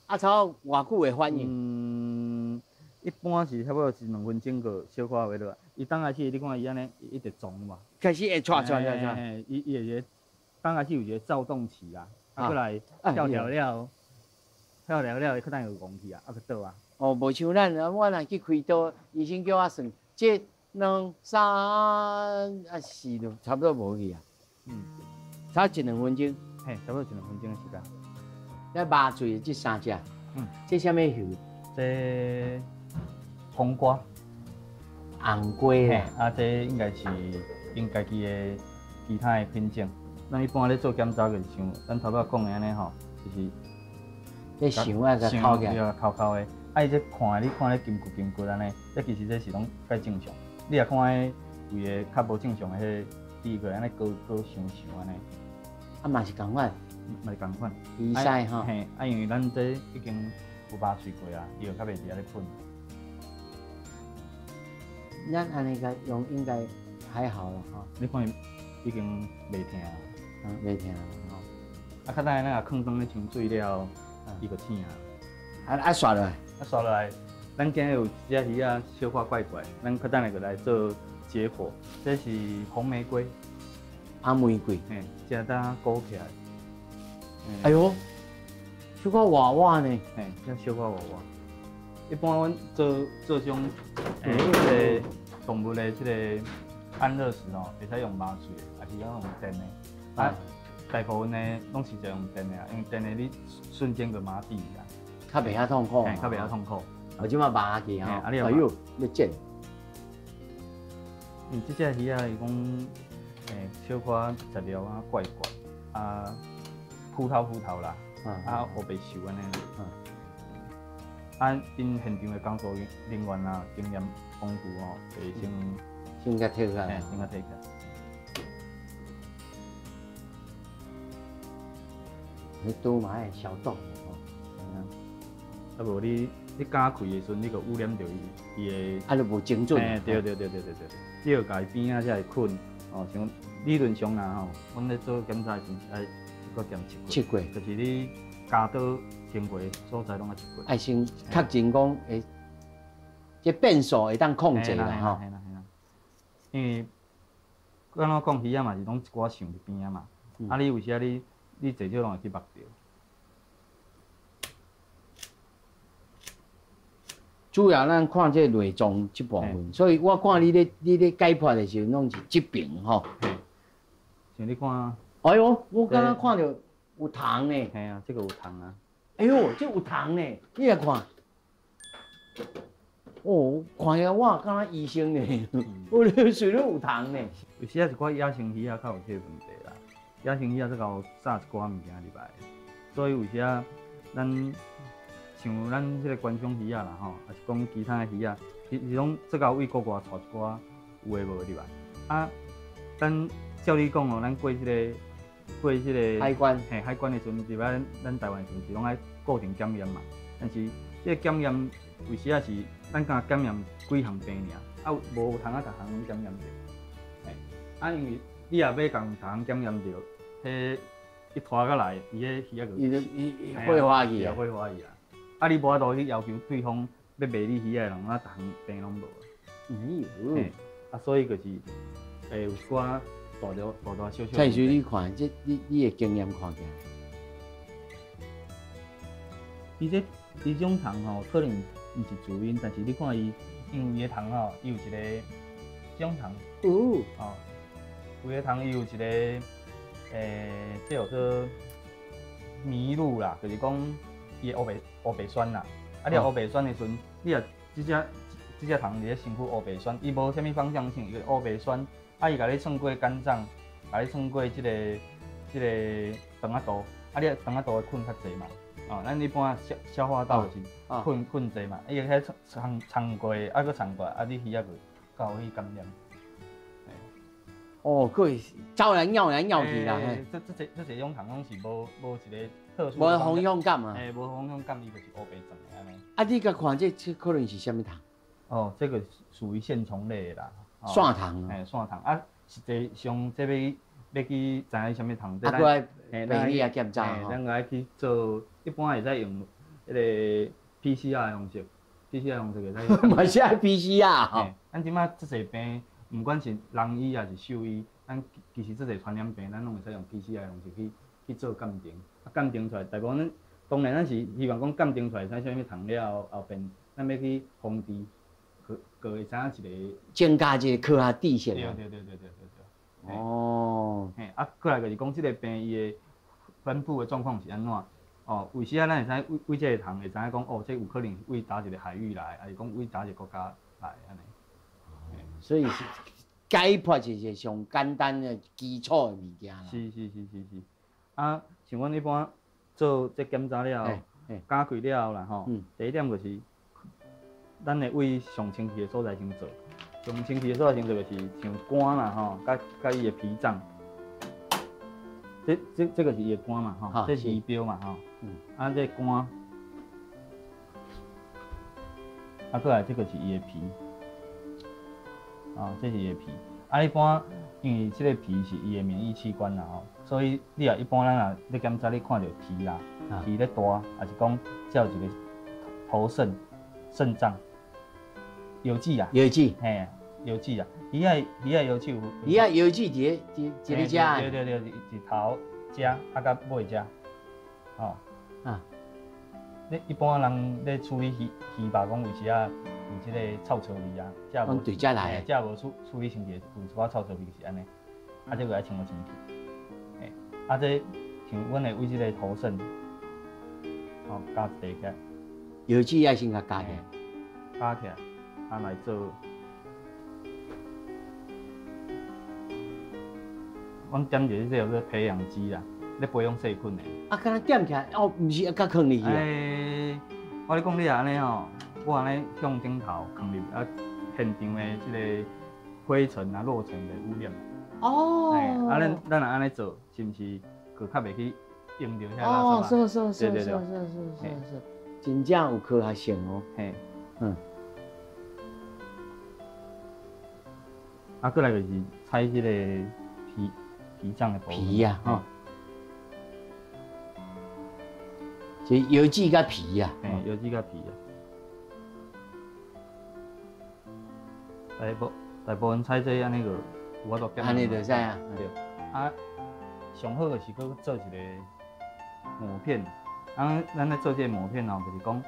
啊，差偌久會反應？嗯，一般是差不多一兩分鐘個小可會落來。伊剛開始你看伊按呢，一直撞嘛。開始會掣掣掣掣。嘿，伊會一个剛開始有一个躁動期啊，啊，過來跳跳了，跳跳了，伊可能又戇去啊，啊，閣倒啊。哦，無像咱，我若去開刀，醫生叫我算，一、兩、三、啊四，就差不多無去啊。嗯，差一兩分鐘。嘿，差不多一兩分鐘的時間。這麻醉這三隻，這啥物魚？這黃瓜。紅瓜。啊，這應該是𪜶家己的其他的品種。咱一般咧做檢查就是像咱頭拄仔講的按呢吼，就是。這想啊，共摳起來。對啊，摳摳的。啊，伊這看你看咧金骨金骨按呢，這其實這是攏較正常。你若看彼規个較無正常的彼，伊個按呢高高長長按呢。啊，嘛是仝款。嘛是仝款。魚鰓吼。嘿，啊，因為咱這已經有麻醉過啊，伊就較袂佇遐咧噴。咱按呢共用應該還好啦吼。你看伊已經袂疼啊。嗯，袂疼吼。啊，較等下咱若囥當咧清水了，伊就醒啊。啊啊，煞落來。啊，煞落來，咱今日有一隻魚仔小可怪怪，咱較等下就來做解剖。這是紅玫瑰，紅玫瑰，嘿，這搭鼓起來。哎喲，小可活活呢，嘿，這小可活活。一般阮做這種這個動物的這個安樂死哦，會使用麻醉的，抑是講用電的。啊，大部分的攏是用電的啊，因為電的你瞬間就麻痹啊。較袂遐痛苦。嘿，較袂遐痛苦。我這馬麻去吼，哎喲，咧剪。因這隻魚仔伊講，小可食了啊怪怪，啊，浮頭浮頭啦，啊烏白瘦按呢。啊，𪜶現場的工作人員啊，經驗豐富吼，會先先共提起來，先共提起來。彼刀嘛愛消毒吼。啊無你咬開的時陣，你就污染著伊伊的。啊，就無精準。對對對對對對，你著共伊邊仔才會睏，哦，像理論上啦吼，阮咧做檢查的時陣是愛一個檢七過。七過。就是你咬刀經過所在攏愛七過。愛先確認講會，這變數會當控制啦吼。嘿啦嘿啦。因為按怎講，魚仔嘛是攏一寡想佇邊仔嘛，啊，你有時啊你濟少攏會去目著。主要咱看這內臟這部分，所以我看你咧解剖的時陣，攏是這邊吼。像你看，哎喲，我剛剛看著有蟲呢。嘿啊，這個有蟲啊。哎喲，這有蟲呢，你來看。哦，看起來我敢若醫生呢，我咧随咧有蟲呢。有時啊，一寡野生魚仔較有這個問題啦。野生魚仔這夠撒一寡物件入來，所以有時啊，咱。像咱這個觀賞魚仔啦吼，抑是講其他的魚仔，是攏做到對國外帶一寡有的無的入來。啊，咱照理講哦，咱過這個海關，嘿，海關的時陣入來咱台灣的時陣是攏愛固定檢驗嘛。但是這個檢驗有時仔是咱敢檢驗幾項病爾，啊無通啊逐項攏檢驗著。嘿，啊因為你若欲共逐項檢驗著，彼一拖過來，伊彼魚仔就伊就伊火化去啊，火化去啊。啊！你無法度去要求對方欲賣你魚仔的人，啊，逐項病攏無。嗯。啊，所以就是，有一寡大大小小。蔡醫師，你看，這你的經驗看起來，伊這伊種蟲吼，可能毋是主因，但是你看伊，因為伊的蟲吼，伊有一個這種蟲。哦。吼，有的蟲伊有一個，這叫做麋鹿啦，就是講。伊會烏白酸啦，啊！你烏白酸的時陣，你若這隻蟲佇咧身軀烏白酸，伊無啥物方向性，伊烏白酸，啊！伊共你穿過肝臟，共你穿過這個腸仔道，啊！你腸仔道會困較濟嘛，哦，咱一般消化道是困困濟嘛，伊會遐穿過，啊，閣穿過，啊！你魚仔就較有去感染。哦，閣會走來尿來尿去啦。這這種蟲攏是無一個。無方向感啊！欸，無方向感，伊就是烏白轉的按呢。啊，你共看這可能是啥物蟲？哦，這個屬於線蟲類的啦。線蟲。欸，線蟲啊，實際上這欲去知影啥物蟲，啊，閣愛病理啊檢查吼。咱閣愛去做，一般會使用彼個 PCR 的方式，PCR 方式會使。嘛是愛 PCR 吼。咱這擺這濟病，毋管是人醫抑是獸醫，咱其實這濟傳染病，咱攏會使用 PCR 的方式去做鑑定。鑑定出來，大部分當然咱是希望講鑑定出來，知啥物蟲了後，後邊咱欲去防治，閣會知影一個增加一個科學知識。對對對對對對。哦。嘿，啊，過來就是講這個病伊的分布的狀況是按怎？哦，有時啊，咱會使為這個蟲會知影講，哦，這有可能是為佗一個海域來，抑是講為佗一個國家來按呢。所以是解剖是一個上簡單的基礎的物件啦。是是是是是。啊，像阮一般做這檢查了後，咬開了後啦吼，第一點就是，咱會為上清氣的所在先做，上清氣的所在先做就是像肝啦吼，佮伊的脾臟，這個是伊的肝嘛吼，這是魚鰾嘛吼，啊這肝，啊過來這個是伊的脾，啊這是伊的脾，啊一般因為這個脾是伊的免疫器官啦吼。所以你若一般咱若咧檢查，你看著脾啦，脾咧大，抑是講才有一個頭腎、腎臟、腰子啊，腰子，嘿，腰子啊，魚仔腰子有，魚仔腰子佇咧遮，對對對，是頭遮，啊佮尾遮，吼，啊，你一般人咧處理魚肉，講有時啊有這個臭臭味啊，遮無對遮來，遮無處理清氣，有一寡臭臭味是按呢，啊，這個愛清無清氣。啊，這像阮會為這個頭腎，吼，加一塊起來，药剂爱先共加起来，加起来，啊来做。阮点一个这叫做培养基啦，咧培养细菌的。啊，敢若点起来，哦，毋是啊，佮囥入去啊。欸，我咧讲你按呢吼，我按呢向顶头囥入啊，现场的这个灰尘啊、落尘的污染。哦。啊，咱若按呢做，是毋是阁较袂去用著遐垃圾？哦，是是是是是是是，真正有科学性哦。嘿，嗯。啊，阁来就是采这个皮。脾脏的皮呀，吼，就药剂佮皮呀，嘿，药剂佮皮啊。大部分采这按呢个有法度减。按呢就使啊。对。啊，上好就是阁做一个抹片。啊，咱咧做这个抹片哦，就是讲，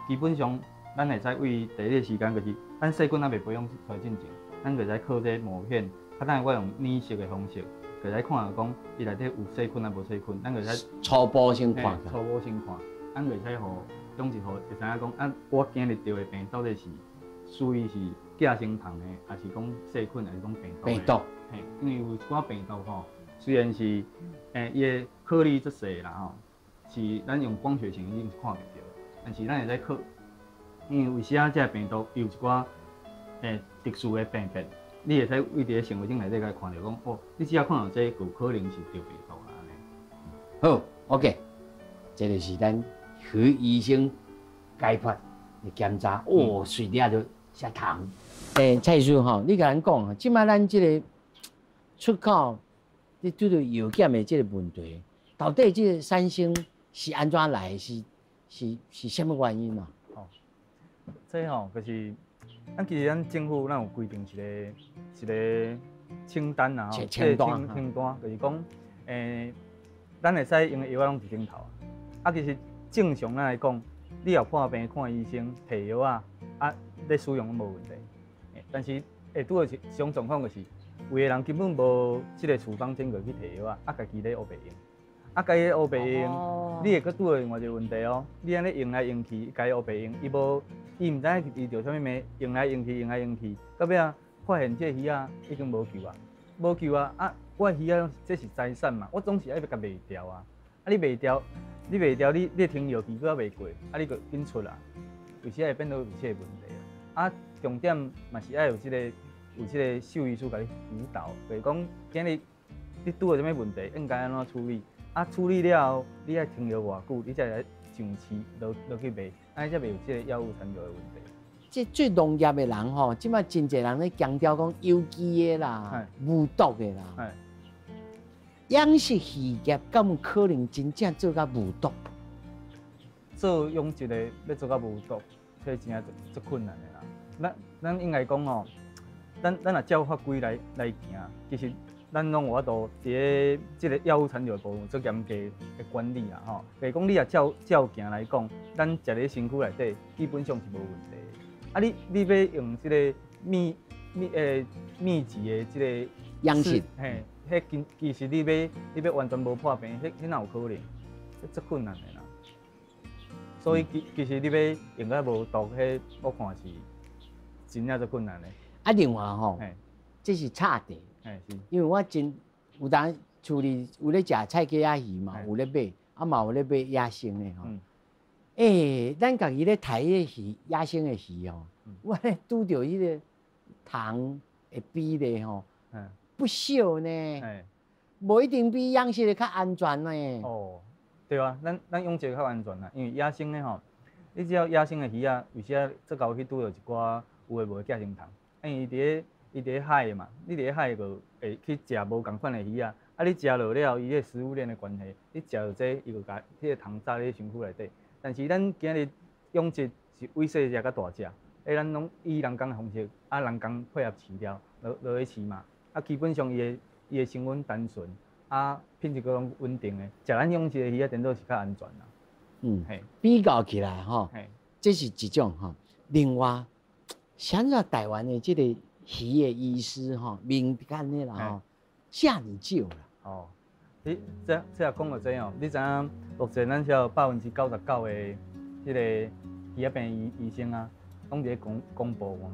基本上咱会使为第一个时间就是，咱细菌还袂培养出来进前，咱就使靠这个抹片。较等下我用染色的方式。就来看讲，伊内底有细菌啊无细菌，咱就使初步先看。初步先看，咱就使予养殖户会知影讲，啊，我今日得的病到底是属于是寄生虫的，还是讲细菌，还是讲病毒？病毒。嘿，因为有一寡病毒吼，虽然是，伊的颗粒足细啦吼，是咱用光学显微镜是看袂著，但是咱会使靠，因为有时啊，这个病毒伊有一寡，特殊的病变。你会使为伫个显微镜内底共看著讲，哦，你只要看到这个，有可能是得病毒啦按呢。好，OK，这就是咱何医生解剖的检查，哦，随了就写糖。蔡医师吼，你共咱讲，这摆咱这个出口，你拄著药检的这个问题，到底这个产生是按怎来的？是啥物原因啊？哦，这吼就是。咱其实咱政府咱有规定一个清单啦吼，清单，清单就是讲，咱会使用的药仔拢一顶头。啊，其实正常咱来讲，你若破病看医生，提药仔，啊，咧使用拢无问题。但是会拄著一种状况就是，有的人根本无这个处方箋过去提药仔，啊，家己咧乌白用，啊，家己咧乌白用，你会阁拄著另外一个问题哦。你按呢用来用去，家己乌白用，伊无。伊毋知影伊著啥物病，用来用去，用来用去，到尾仔发现这个鱼仔已经无救啊，无救啊！啊，我的鱼仔这是财产嘛，我总是爱欲共卖掉啊！啊，你卖掉，你卖掉，你停药期阁犹未过，啊，你阁紧出啊，有时会变做有这个问题啊！啊，重点嘛是爱有这个兽医师共你辅导，就是讲今日你拄著啥物问题，应该按怎处理？啊，处理了后，你爱停药偌久，你才会上市落落去卖。按呢才袂有这个药物残留的问题。这做农业的人吼，这摆真济人咧强调讲有机的啦、无毒的啦。养殖渔业敢有可能真正做甲无毒？做养殖的欲做甲无毒，这真正足困难的啦。咱应该讲吼，咱若照法规来行，其实咱拢有法度伫咧这个药物残留的部分做严格的管理啦吼。就是讲你若照行来讲，咱食咧身躯内底基本上是无问题。啊你，你欲用这个密集的这个养殖，嘿，彼其实你欲完全无破病，彼哪有可能？彼足困难的啦。所以其实你欲用甲无毒，彼我看是真正足困难的。啊，另外吼，这是差题。因为我真有当厝里有咧食菜鸡仔鱼嘛，有咧买，啊嘛有咧买野生的吼。咱家己咧刣彼个鱼，野生的鱼吼，我咧拄著彼个虫的比例吼，不少呢。无一定比养殖的较安全呢。哦，对啊，咱养殖较安全啦，因为野生的吼，你只要野生的鱼仔，有时啊足够去拄著一寡有的无的寄生虫，因为伊伫咧海的嘛，你伫咧海就会去食无仝款的鱼仔，啊，你食落了后，伊个食物链的关系，你食落这，伊就共彼个虫扎咧身躯内底。但是咱今日养殖是为细只甲大只，咱拢以人工的方式，啊，人工配合饲料落去饲嘛，啊，基本上伊的成分单纯，啊，品质阁拢稳定的，食咱养殖的鱼仔，顶多是较安全啦。嗯，比较起来吼，这是一种吼。另外，现在台湾的这个鱼的医师吼，民间的啦吼，遮尔少啦。哦，你这也讲到这哦，你知影目前咱只有99%的这个魚仔病醫生啊，攏佇咧公部門，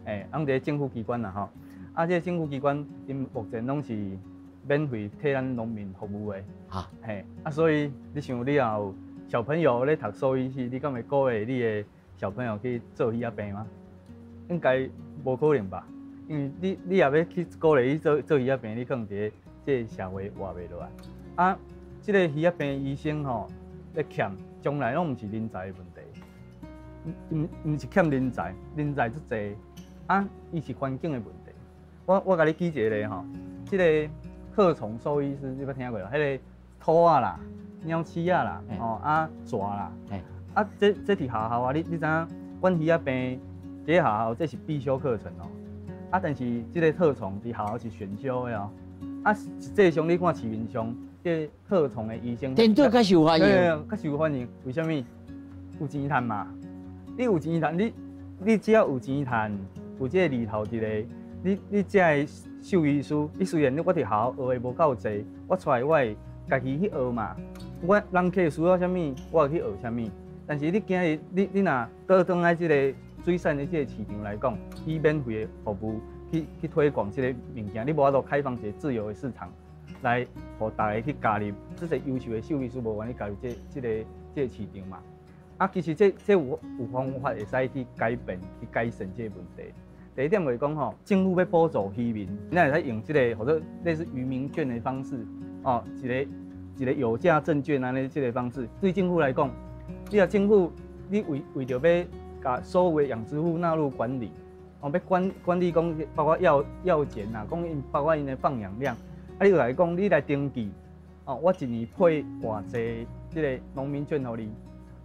欸，攏佇咧政府機關啦吼。啊，這個政府機關𪜶目前攏是免費替咱農民服務的。哈，嘿，啊，所以你想你若有小朋友咧讀獸醫系，你敢會鼓勵你的小朋友去做魚仔病嗎？應該無可能吧？因為你若欲去鼓勵伊做魚仔病，你可能佇咧這個社會活袂落來。啊，這個魚仔病醫生吼，咧欠，將來攏毋是人才的問題，毋是欠人才，人才足濟，啊，伊是環境的問題。我共你舉一個例吼，這個特寵獸醫師你捌聽過無？彼個兔仔啦、鳥鼠仔啦、吼啊蛇啦，啊這佇學校啊，你知影管魚仔病佇學校這是必修課程哦。啊，但是這個特寵佇學校是選修的哦。啊，實際上你看市面上這個特寵的醫生，顛倒較受歡迎，較受歡迎。為啥物？有錢趁嘛？你有錢趁，你只要有錢趁，有這個利頭佇咧。你這个獸醫師，你雖然我佇學校學的無夠濟，我出來我會家己去學嘛。我人客需要啥物，我會去學啥物。但是你今日你若倒轉來這个水產的這个市場來講，以免費的服務去推廣這个物件，你無法度開放一個自由的市場來予大家去加入，這個優秀的獸醫師無願意加入這個市場嘛。啊，其實這有方法會使去改變、去改善這個問題。第一點就是講吼，政府欲補助漁民，咱會使用這个或者類似漁民券的方式，哦，一个一个有價證券按呢這个方式，對政府來講，你若政府你為著欲共所有的養殖戶納入管理，哦，欲管理講包括藥檢啦，講𪜶包括𪜶的放養量，啊，你就來講你來登記，哦，我一年配偌濟這个農民券予你。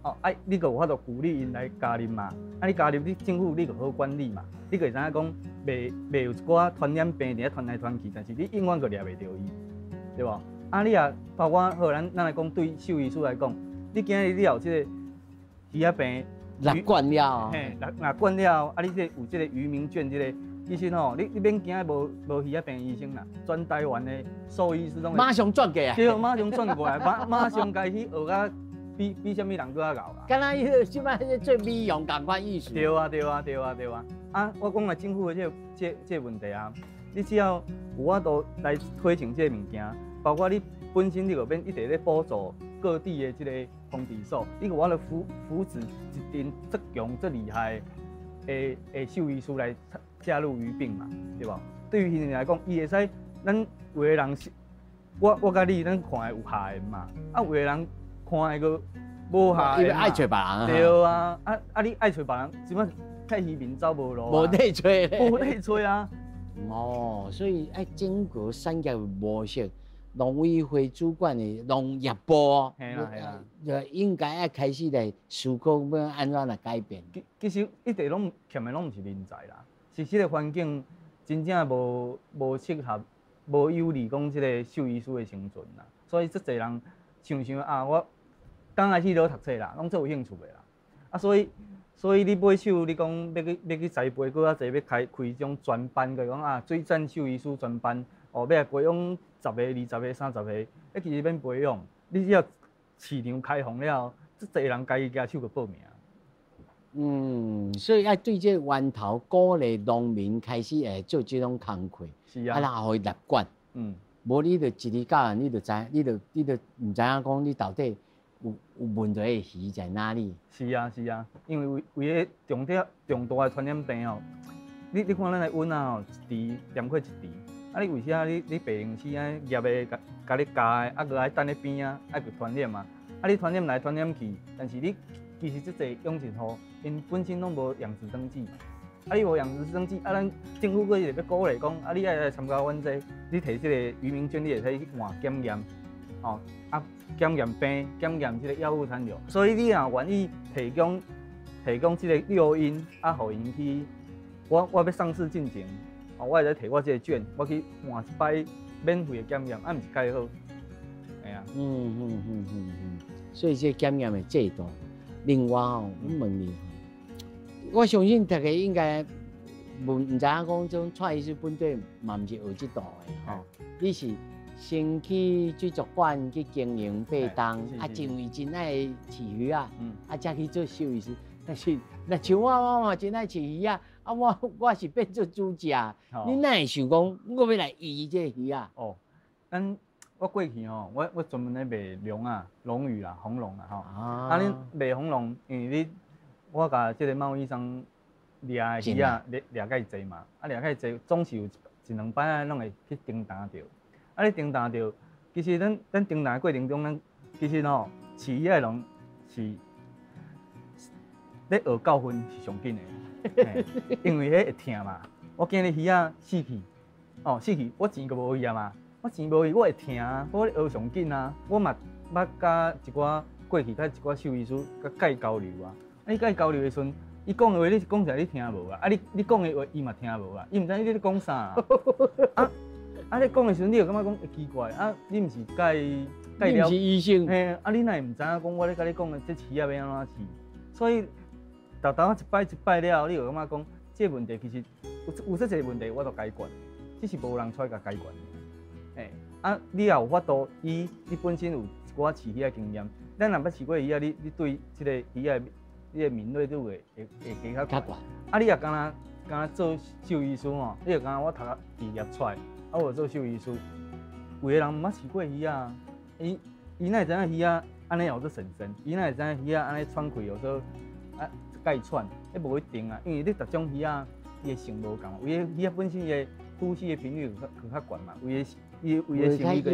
哦，啊，你閣有法度鼓勵𪜶來加入嘛？啊，你加入，你政府你就好管理嘛。你就會知影講，袂有一寡傳染病佇遐傳來傳去，但是你永遠閣掠袂著伊，對無？啊，你也包括好，咱來講對獸醫師來講，你今日你有這个魚仔病，納管了，嘿，納管了，啊，你這個有這个漁民券，這个其實吼，你免驚無魚仔病醫生啦，全台灣的獸醫師攏馬上轉過來，對，馬上轉過來，馬上共伊去學甲比啥物人閣較𠢕啦。敢若彼个這擺彼个做美容仝款意思。對啊，對啊，對啊，對啊。啊，我講的政府的這個問題啊，你只要有法度來推行這個物件，包括你本身你就免一直咧補助各地的這个防治所，你有法度扶植一陣足強、足厲害的獸醫師來加入魚病嘛，對無？對於漁民來講，伊會使咱有的人是，我佮你咱看的有下緣嘛，啊有的人看的閣無下緣。愛揣別人。對啊，啊你愛揣別人，這擺替漁民走無路。無得揣咧。無得揣啊。哦，所以愛整個產業模式，農委會主管的農業部，嘿啦嘿啦，就應該愛開始來思考欲按怎來改變。其實一直攏欠的攏毋是人才啦，是這个環境真正無適合、無有利講這個獸醫師的生存啦。所以足濟人想想啊，我剛開始咧讀冊啦，攏足有興趣的啦。啊，所以你買手，你講欲去栽培，閣較濟欲開這種專班，就講啊，水產獸醫師專班，哦，欲來培養十个、20個、30個，彼其實免培養，你只要市場開放了後，足濟人家己舉手去報名。嗯，所以愛對這个源頭鼓勵農民開始會做這種工課，是啊，啊，然後予伊納管。無你就一日到晚，你就知，你就毋知影講你到底有問題的魚在哪裡？是啊，是啊，因為為個重大的傳染病吼，你看咱的蚊仔吼，一池踮過一池，啊，你為啥你白靈鼠按呢夾的共你咬的，啊，閣愛等咧邊仔，愛去傳染啊？啊，你傳染來傳染去，但是你其實這濟養殖戶，𪜶本身攏無養殖登記，啊，你無養殖登記，啊，咱政府閣一直欲鼓勵講，啊，你愛來參加阮這個，你提這个漁民券，你會使去換檢驗，吼，啊，檢驗病，檢驗這个藥物殘留，所以你若願意提供這个誘因，啊，予𪜶去，我欲上市進前，哦，我會使提我這个券，我去換一擺免費的檢驗，啊，毋是較好？嘿啊。所以這檢驗的制度，另外吼，我問你，我相信大家應該毋知影講，這種蔡醫師本底嘛毋是學這道的吼，你是先去水族館去經營八冬，啊，因為真愛飼魚仔，啊，才去做獸醫師。但是若像我，我嘛真愛飼魚仔，啊，我是變做主食，你哪會想講我欲來醫這個魚仔？哦，咱我過去吼，我專門咧賣龍仔、龍魚啦、紅龍啦吼。啊，恁賣紅龍，因為你我共這個貿易商掠的魚仔掠掠較濟嘛，啊掠較濟，總是有一兩擺啊，攏會去叮當著。啊，你叮當著，其實咱叮當的過程中，咱其實吼飼魚仔的人是咧學教訓是上緊的，因為彼會疼嘛。我驚你魚仔死去，哦死去，我錢閣無去啊嘛。我錢無去，我會疼啊！我咧學上緊啊！我嘛捌佮一寡過去佮一寡獸醫師佮佮伊交流啊。啊，你佮伊交流的時陣，伊講的話你講起來你聽無啊？啊，你講的話伊嘛聽無啊？伊毋知你咧講啥啊？啊啊！你講的時陣，你就感覺講會奇怪啊！你毋是佮伊你毋是醫生？嘿，啊，你哪會毋知影講我咧共你講的這魚仔欲按怎飼？所以，逐逐一擺一擺了後，你就感覺講這個問題其實有這濟問題我都解決，只是無人出來共解決。欸，啊，你也有法度，以你本身有一寡飼魚仔經驗，咱若捌飼過魚仔，你對這個魚仔你的敏銳度會加較懸。啊，你若敢若敢若做獸醫師吼，你就敢若我讀畢業出來，啊，我做獸醫師，有的人毋捌飼過魚仔，伊哪會知影魚仔按呢叫做神神？伊哪會知影魚仔按呢喘氣叫做啊蓋喘？彼無一定啊，因為你逐種魚仔伊的性無仝，有的魚仔本身伊的呼吸的頻率較懸嘛，有的伊有的生理個，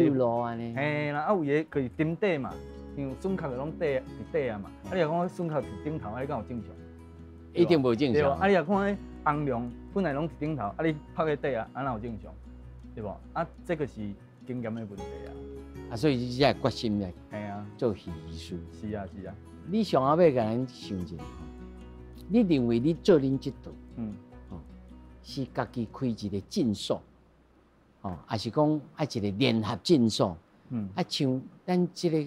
嘿啦，啊有的就是沉底嘛，像筍殼就攏底佇底啊嘛，啊你若講筍殼佇頂頭，啊你敢有正常？一定無正常。啊你若看彼紅龍本來攏佇頂頭，啊你拍去底啊，啊哪有正常？對無？啊這個是經驗的問題啊。啊所以你才會決心來，嘿啊，做魚醫師。是啊是啊。你上後尾共咱想一下，你認為你做恁這道，吼，是家己開一個診所？哦，抑是講愛一個聯合診所，啊，像咱這個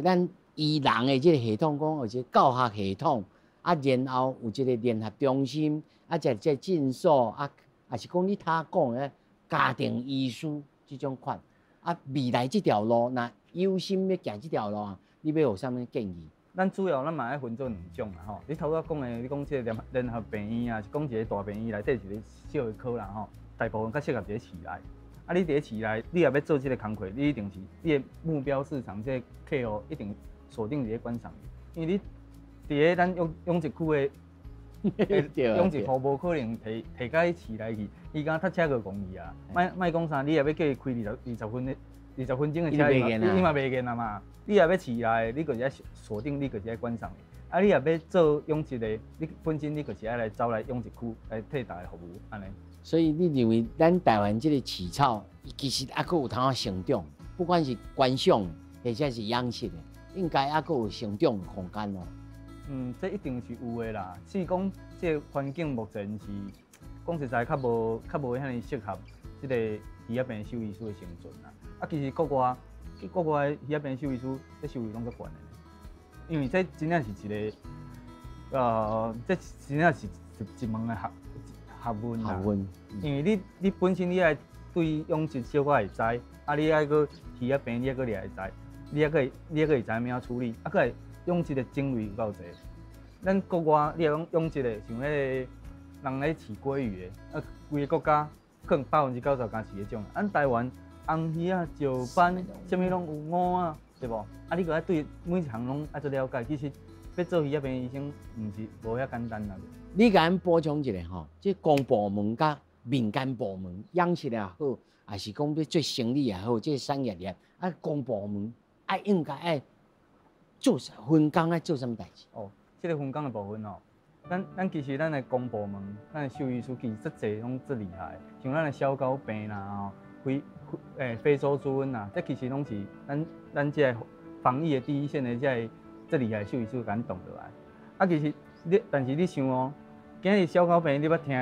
咱醫人的這個系統，講有一個教學系統，啊，然後有一個聯合中心，啊，這這診所，啊，抑是講你頭講的家庭醫師這種款，啊，未來這條路，若有心欲行這條路啊，你欲予啥物建議？咱主要咱嘛愛分做兩種啦吼。你頭拄仔講的，你講這個聯合病院啊，是講一個大病院內底一個小的科啦吼，大部分較適合佇咧市內。啊，你佇咧市內，你若欲做這個工課，你一定是你的目標市場，這個客戶一定鎖定佇咧觀賞魚，因為你佇咧咱養殖區的養殖戶無可能提提到去市內去，伊敢塞車閣戇去啊！莫莫講啥，你若欲叫伊開二十分鐘的車，伊嘛袂願啊嘛。你若欲市內，你就是愛鎖定，你就是愛觀賞魚。啊，你若欲做養殖的，你本身你就是愛來走來養殖區來替大家服務，按呢。所以你認為咱台灣這個飼草，其實猶閣有通成長，不管是觀賞或者是養殖的，應該猶閣有成長的空間哦。嗯，這一定是有的啦。只是講這個環境目前是講實在較無遐爾適合這個魚仔病獸醫師的生存啦。啊，其實國外魚仔病獸醫師這收費攏足懸的，因為這真正是一個，這真正是一門的學問啦。學問。因為你本身你愛對養殖小可會知，啊，你愛閣魚仔病你愛閣掠會知，你抑閣會知按怎處理，啊，閣會養殖的種類有夠濟。咱國外你若講養殖的，像彼個人咧飼鮭魚的，啊，規个國家可能90%敢飼彼種。咱台灣紅魚仔、石斑，啥物攏有蚵仔，對無？啊，你閣愛對每一項攏愛做了解。其實欲做魚仔病醫生，毋是無遐簡單啦。你共阮補充一下吼，這公部門佮民間部門養殖也好，抑是講欲做生理也好，這個產業鏈啊，公部門愛應該愛做啥分工愛做啥物代誌？哦，這個分工的部分哦，咱其實咱的公部門，咱的獸醫師其實足濟攏足厲害，像咱的小狗病啦吼，非洲豬瘟啦，這其實攏是咱這個防疫的第一線的這個足厲害的獸醫師共咱動落來。啊，其實你但是你想哦，今日小狗病你捌聽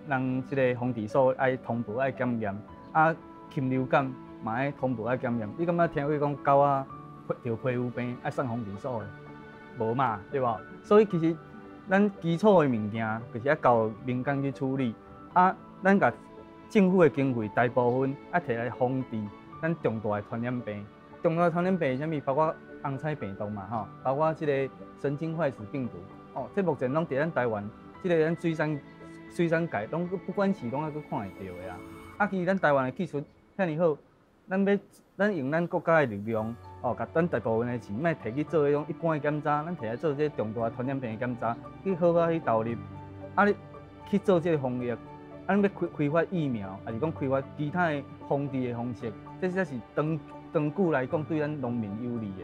人這個防治所愛通報愛檢驗，啊，禽流感嘛愛通報愛檢驗，你敢捌聽過講狗仔著皮膚病愛送防治所的？無嘛，對無？所以其實咱基礎的物件，就是愛交民間去處理。啊，咱共政府的經費大部分愛提來防治咱重大的傳染病。重大的傳染病是啥物？包括红彩病毒嘛吼，包括這个神經壞死病毒，哦，這目前攏佇咱台灣，這个咱水產界攏不管是攏猶閣看會著的啊。啊，其實咱台灣的技術遐爾好，咱欲咱用咱國家的力量，哦，共咱大部分的錢，莫提去做彼種一般的檢查，咱提來做這個重大傳染病的檢查，去好好去投入，啊，你去做這個防疫，啊，咱欲開發疫苗，抑是講開發其他的防治的方式，這才是長長久來講對咱農民有利的。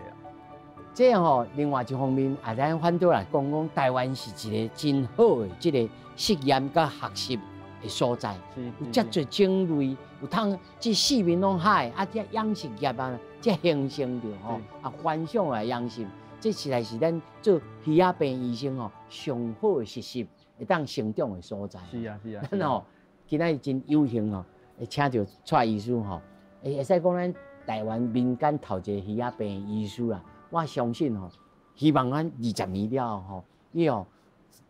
這吼，另外一方面，啊，咱反倒來講講，台灣是一個真好的這個實驗佮學習的所在，有遮濟種類，有通這四面攏海，啊，這養殖業啊，這興盛著吼，啊，翻上來養殖，這實在是咱做魚仔病醫生吼上好的實習，會當成長的所在。是啊，是啊。咱吼今仔日真有幸吼，會請著蔡醫師吼，會使講咱台灣民間頭一个魚仔病醫師啦。我相信吼，希望咱20年了後吼，你哦，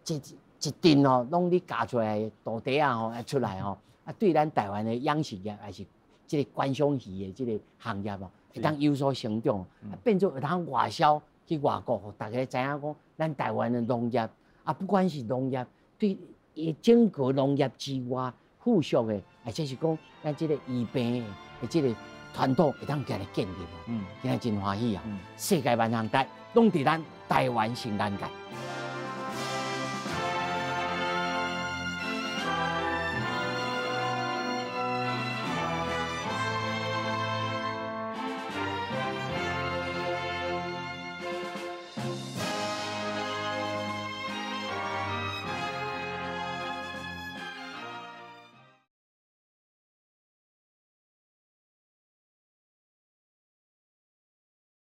這一陣吼，攏你教出來的徒弟仔吼，會出來吼，啊，對咱台灣的養殖業，抑是這个觀賞魚的這个行業哦，會當有所成長，啊，變做會當外銷去外國，予大家知影講，咱台灣的農業，啊，不管是農業對整個農業之外附屬的，或者是講咱這个魚病的這个傳統會當共來建立哦，今仔真歡喜啊！世界萬象台攏佇咱台灣新眼界。